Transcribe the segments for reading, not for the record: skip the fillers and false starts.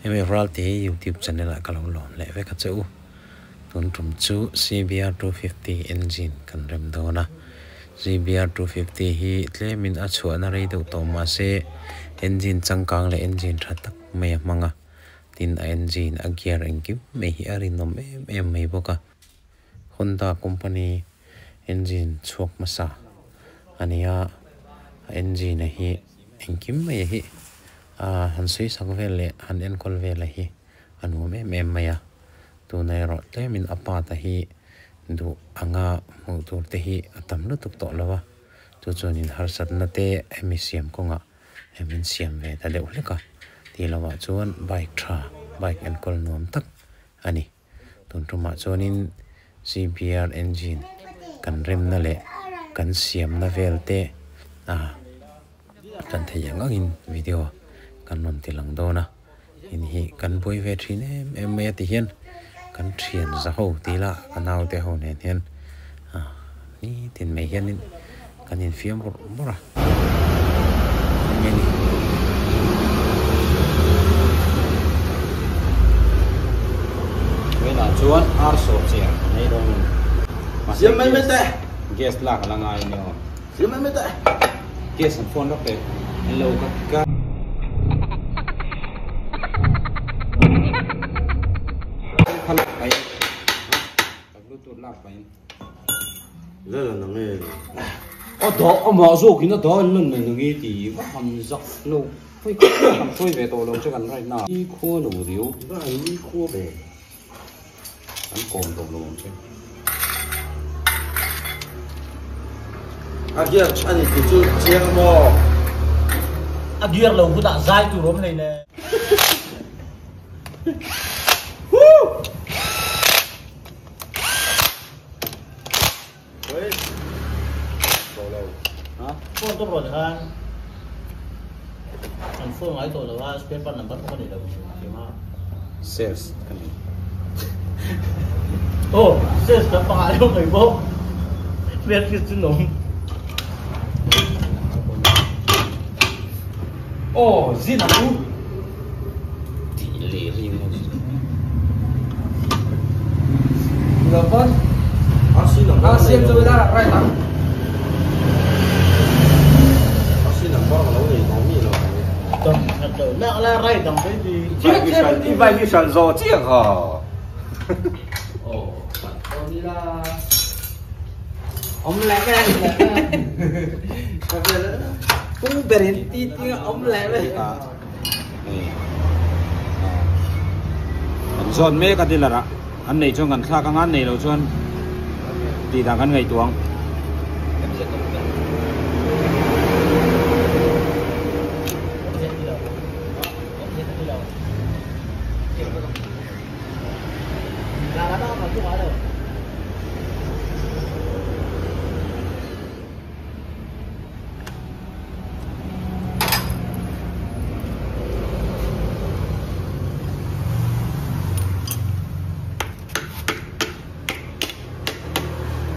MF Ralte YouTube channel ah ka lo lawm leh vek a che u. Tun tum chu CBR 250 engine kan rem dawn a. CBR 250 hi tlemin a chhuahna rei deuh tawh mahse engine changkang leh engine tha tak mai a hmang a. Tin a engine a gear engkim mai hi a rinawm em em mai bawk a. Honda company engine chhuak hmasa a ni a, a engine a hi engkim mai a hi ah han sawi sak vel leh han enkawl vel a hi a nuam em em mai a, tuna erawh tlemin a part a hi duh anga hmuh tur te hi a tam lutuk tawh lo a, chu chuanin harsatna te hemi siam kawngah min siam ve ta deuh hlek a, tih lohah chuan bike tha bike enkawl nuam tak a ni. Tun tumah chuanin CBR engine kan remna leh kan siamna vel te ah kan theih ang angin video kan rawn ti lang dawn a, in hi kan buai ve thin em em mai a ti hian kan thian za ho tih lah ka naute ho nen hian ah nitin mai hianin kan infiam bawrh bawrh a enge ni. Vawiinah chuan ar sawh chiah a nei dawn a ni. Mahse Siam mai mai teh. Gas lak a la ngai a ni aw. Siam mai mai teh. Gas an phone rawk e. An lo ka ka. Kha lak pahin. Ka bluetooth lak pahin. A dah amah zawkin a dah an lan nei nang i ti va han zak lo hei ka han hruai ve tawh lo che kan right na i khua lo riau va han ni khua ve kan kawm tawh lo ang che a gear a ni tih chu chiang maw a gear lo hutah zai tur awm nei le. Phone tawp rawh khan an phone ngai tawh lo a spare part number pawh ka nei lo ema sales ka nei oh sales lam pangah deuh mai bawk hmel hriat chu nawm oh zin ang u tih leh ri maw Lapan Asiam chu ila right ang Asi number ka lo nei tawh mi lo Tam khat lo lak la right ang baby I vai hi hral zo chiang ha Oh ila Om leh mai Pu berin ti ti om leh mai An zawn mek a dealer ah an nei chuan kan thlak anga an nei lo chuan tih dan kan ngaihtuah ang.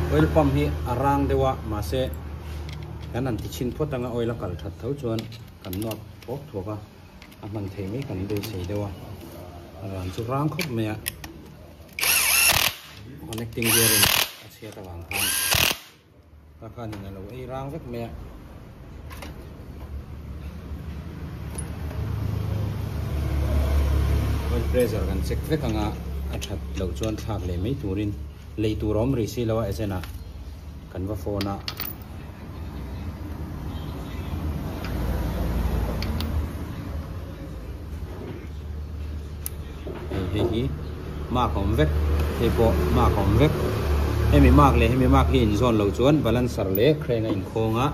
Oil pump hi a rang deuh a mahse kan han ti chhin phawt anga oil a kal that tho chuan kan nuap thuak thuak a a hman thei mai kan beisei deuh a a ran chu rang khawp mai a connecting gear in a chhiat avang khan. Ka khanin a lo ei rang vek mai a. Oil pressure kan check vek anga a that loh chuan thlak leh mai turin lei tur a awm rih si lo a agent ah kan va phone a. Hei hei hi mark a awm vek hei pawh mark a awm vek hemi mark leh hemi mark hi inzawn loh chuan balancer leh crane a inkhawng a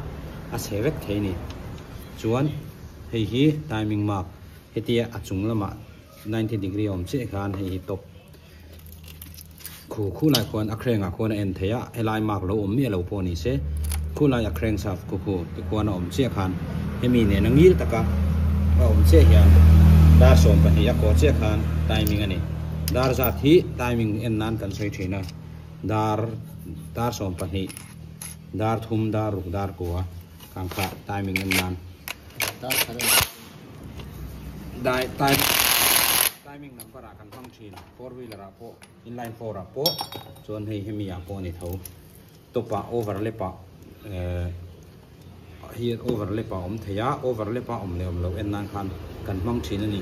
a chhe vek thei a ni chuan hei hi timing mark hetia a chung lamah 90 degree a awm chiah khan hei hi top khu khu lai khuan a crane ah khuan a en thei a helai mark lo awm miah lo pawh ni se khulai a crane shaft khu khu ti khuan a awm chiah khan hemi nena ngil taka a awm chiah hian dar 12 a kaw chiah khan timing a ni dar zat hi timing en nan kan sawi thin a dar dar 12 dar thum dar ruk dar kua kang kha timing en nan dai time. Timing number ah kan hmang thin four wheeler ah pawh inline four ah pawh chuan hei hemi ah pawh a ni tho top ah overlap ah eh hian overlap a awm thei a overlap a awm leh awm loh en nan khan kan hmang thin a ni.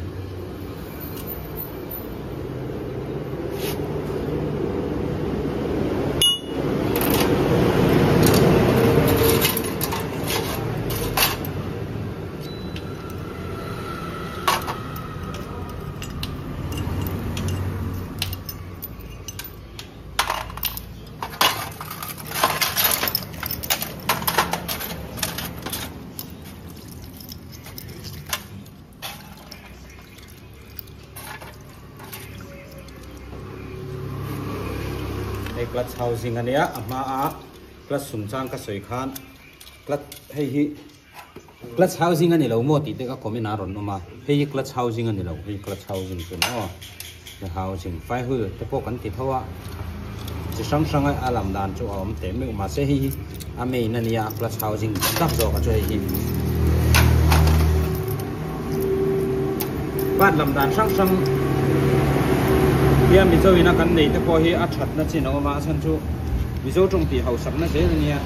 Hei clutch housing a nia a hma a clutch chungchang ka sawi khan clutch hei hi clutch housing a ni lo maw tih te ka comment ah a rawn awm a hei hi clutch housing a ni lo hei clutch housing chu ni aw housing fai hul te pawh kan ti tho a chi hrang hrang a lam dan chu a awm teh meuh mahse hei hi a main a nia clutch housing tak zawk a chu hei hi part lam dan hrang hrang hian mizo ina kan nei te pawh hi a that na chin a awm a a chhan chu mizo tawng tih hausak na zel a nia.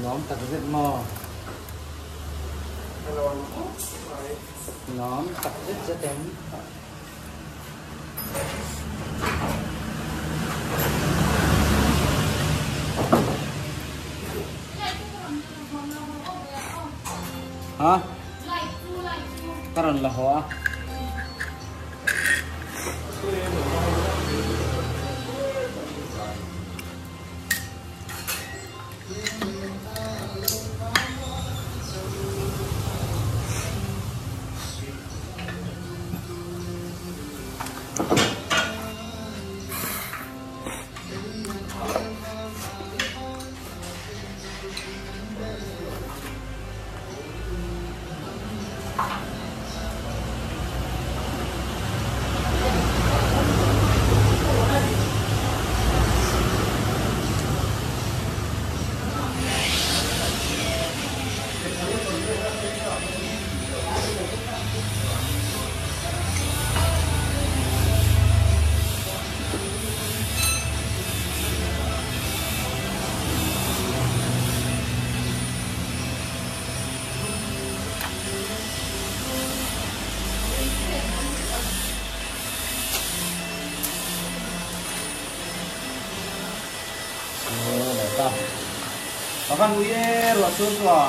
Nhóm tập rất mò nhóm tập rất rất em hả karon là hoa Ka van ui e ruah sur chu a.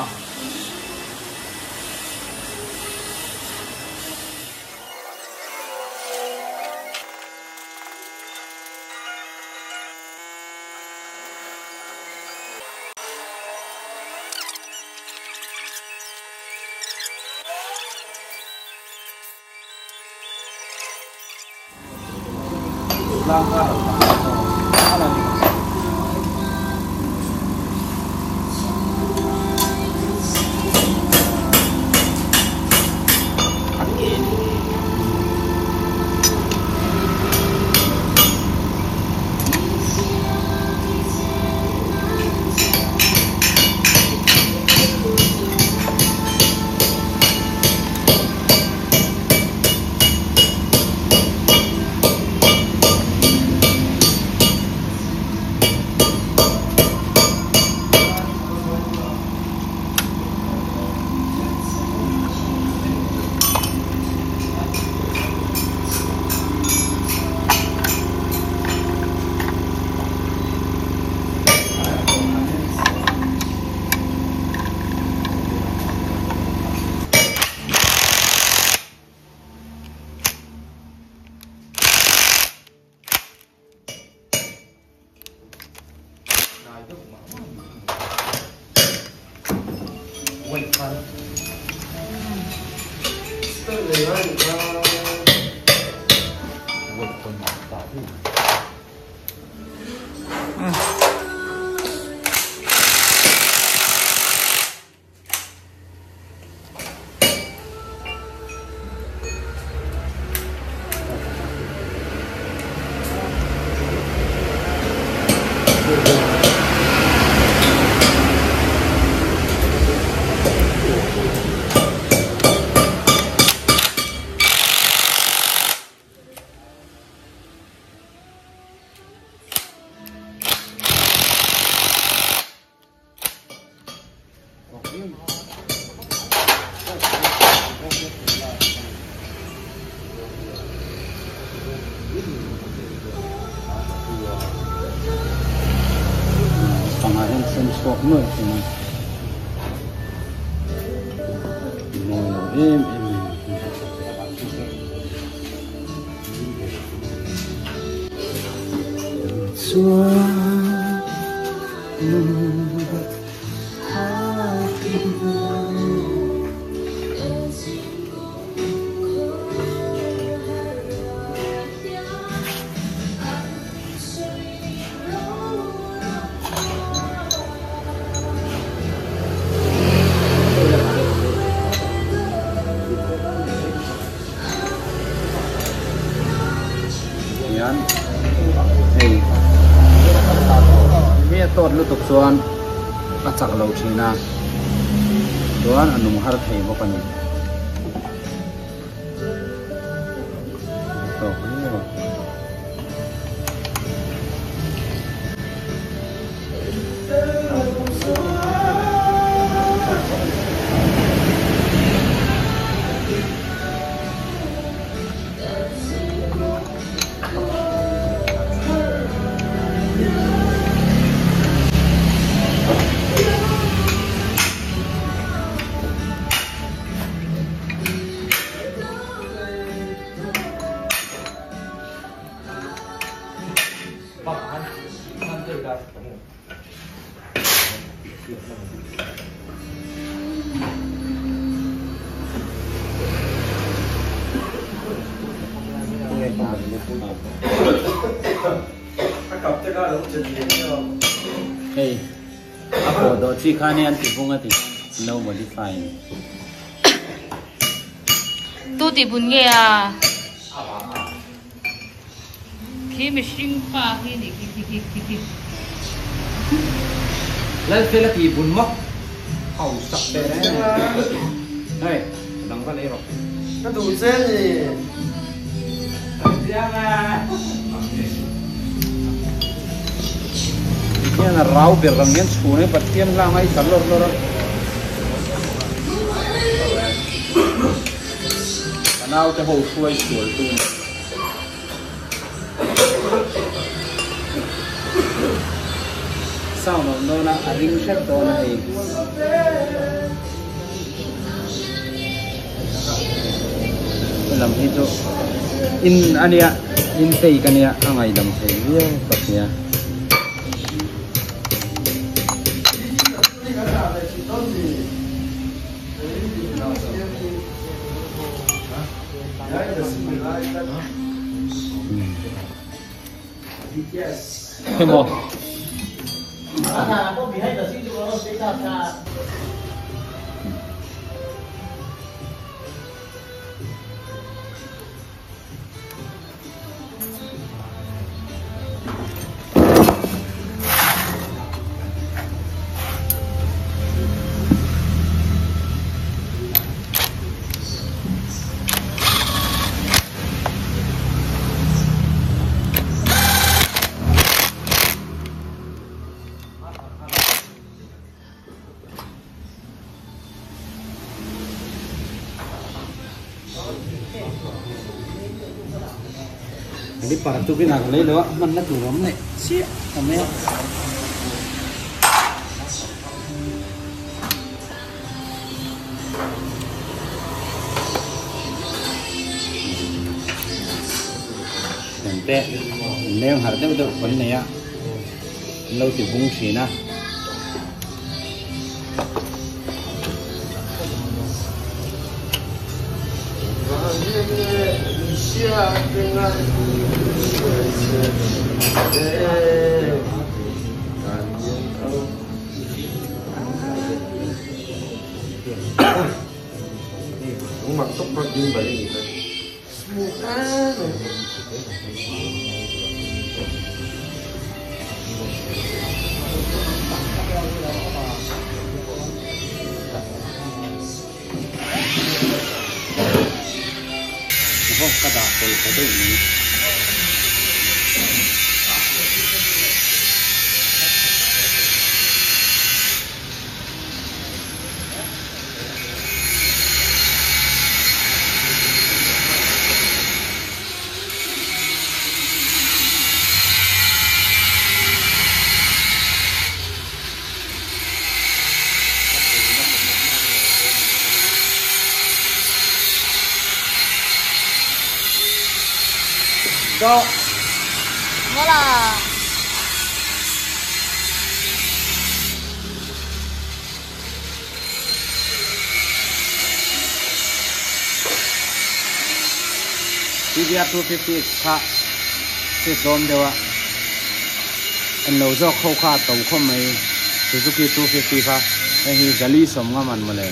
Chuan a chak lo thin a chuan a nung har thei bawk a ni. Hey, ako do chi khane an ti bunga ti no modify. Tu ti bun nge à. Khi mi sinh pa khi ni khi khi khi khi. Lên phía là ti bun mok. Hậu sập bè đấy. Hey, đằng vào đây rồi. Nó đủ xe gì? Hian a rau ber ang hian chhun e Pathian langa i tlar lawr lawr a ka naute ho hruai sual tu ni. Sound awm dawn a, a ring hrep dawn a hei. Helam hi chu in a nia, in take a nia, a ngaihdam thei viau ka hria. Hemaw. Caliper chu kinah ka lei lo a hmanna tur awm leh chiah ta mai a. Te leng harh deuh deuh kan nei a an lo ti bung thin a. Ka dah pawlh ta deuh mai. Go. Hola. CBR 250 kha se tlawm deuh a en lo zawk ho kha a to khawp mai Suzuki 250 kha hei hi zali sawm ngam an mawle.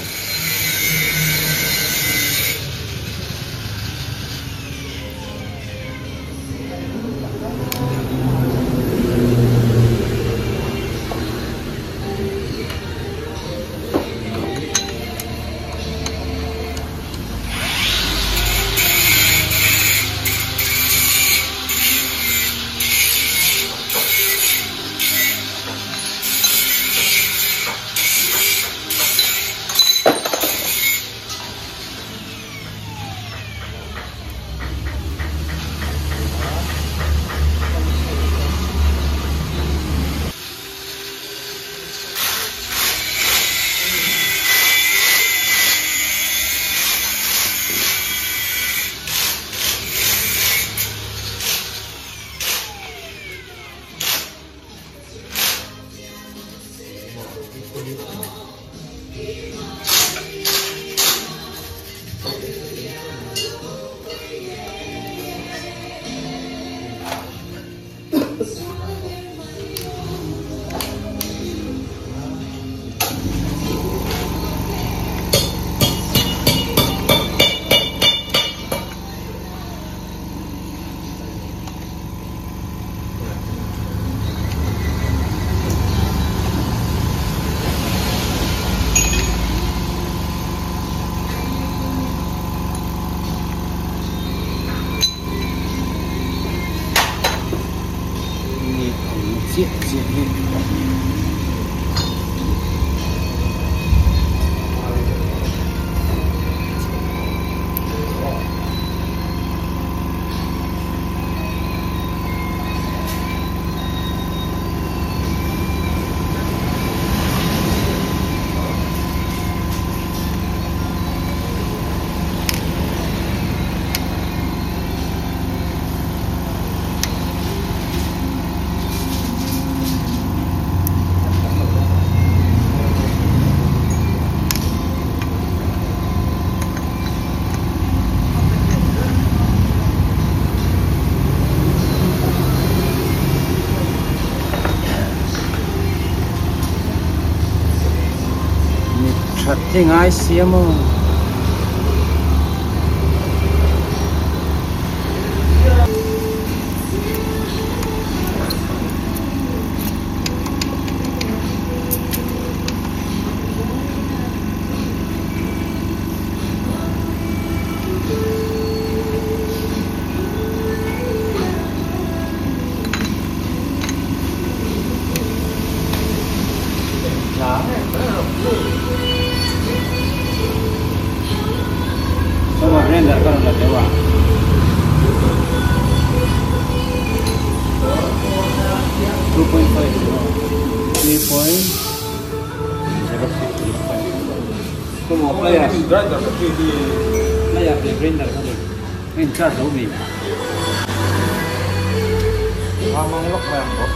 That hi ngai sia maw. Sama grinder ka rawn la deuh a. 2.5 3.055 Como player Grinder ka khi hi player leh grinder ka ni. A in charge lo mi. Amang lawk mai ang bawk.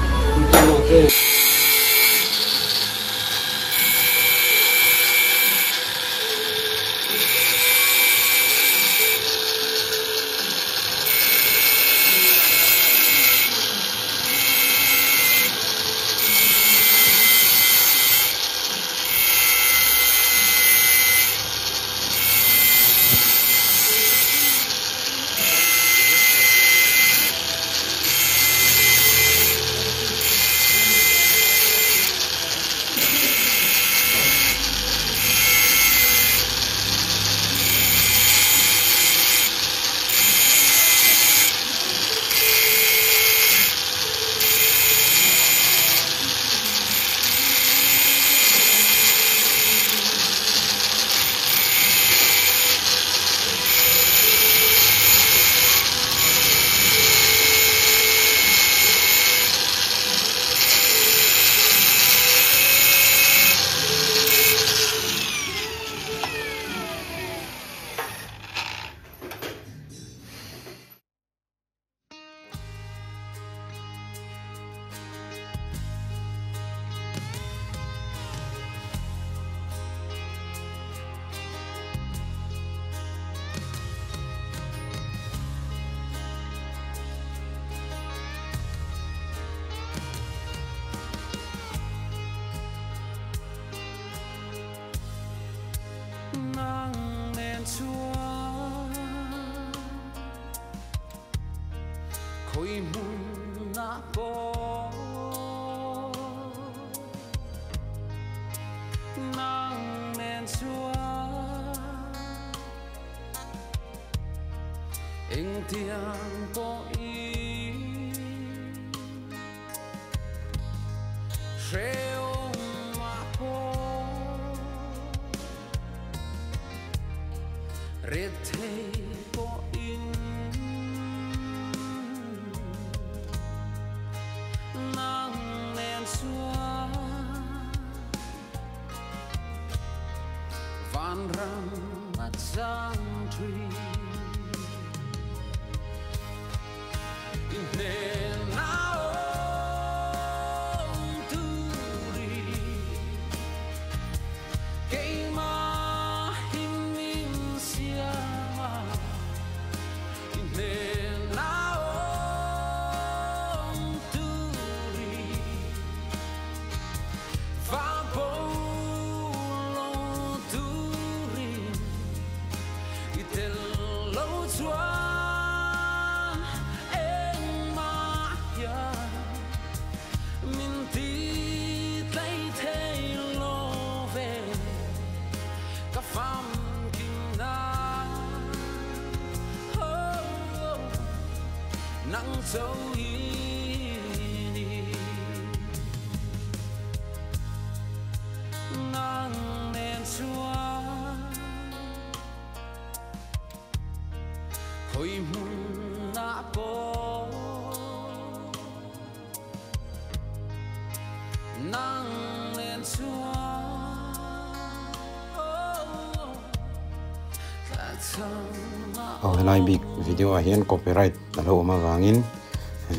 Aw helai bik video ah hian copyright a lo awm avangin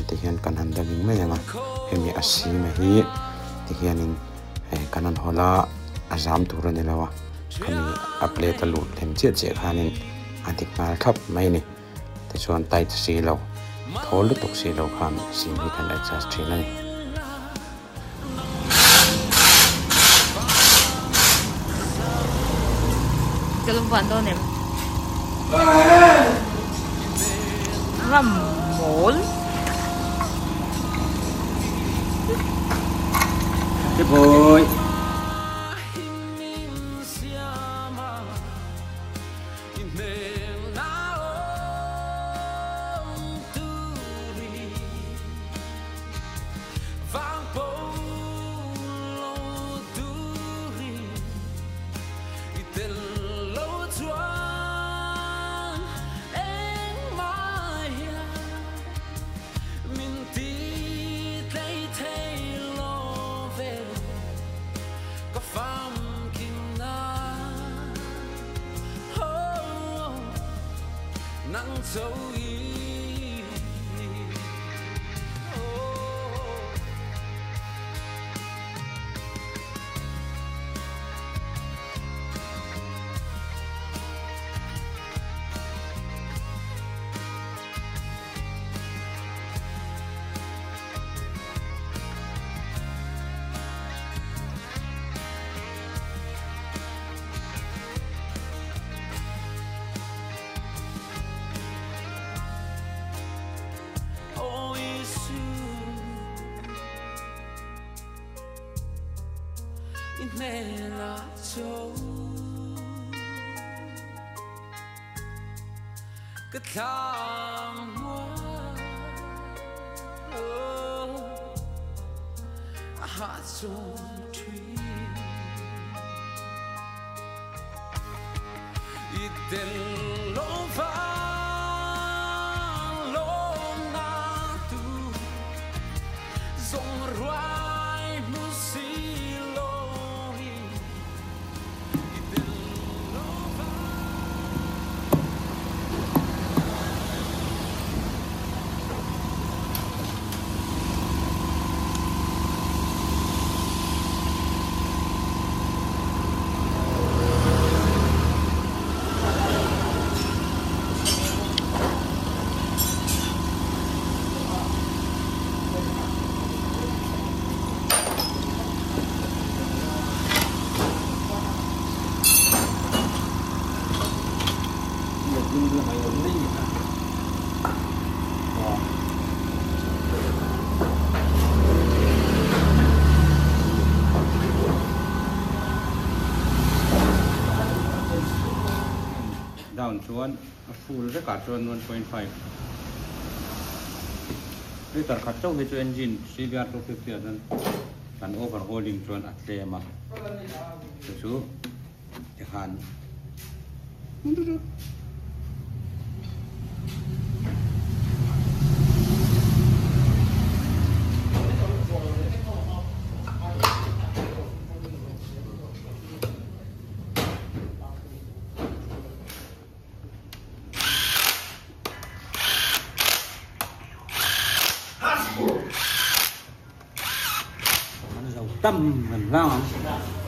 ti hian kan han dubbing mai ang a hemi a sim a hi ti hianin kan han hawl a a zam tur a ni lo a khami a plate a lut lem chiah chiah khanin a dik nghal thlap mai a ni tichuan tight si lo thawl lutuk si lo khan sim hi kan adjust thin a ni. Ka lo van dawn em? Ram mawl. Hey boy. Down chuan a full vekah chuan 1.5 liter khat chauh hi chu engine CBR 250 ah chuan kan overhauling chuan a tlem a chu chu tikhan Tâm mình vang.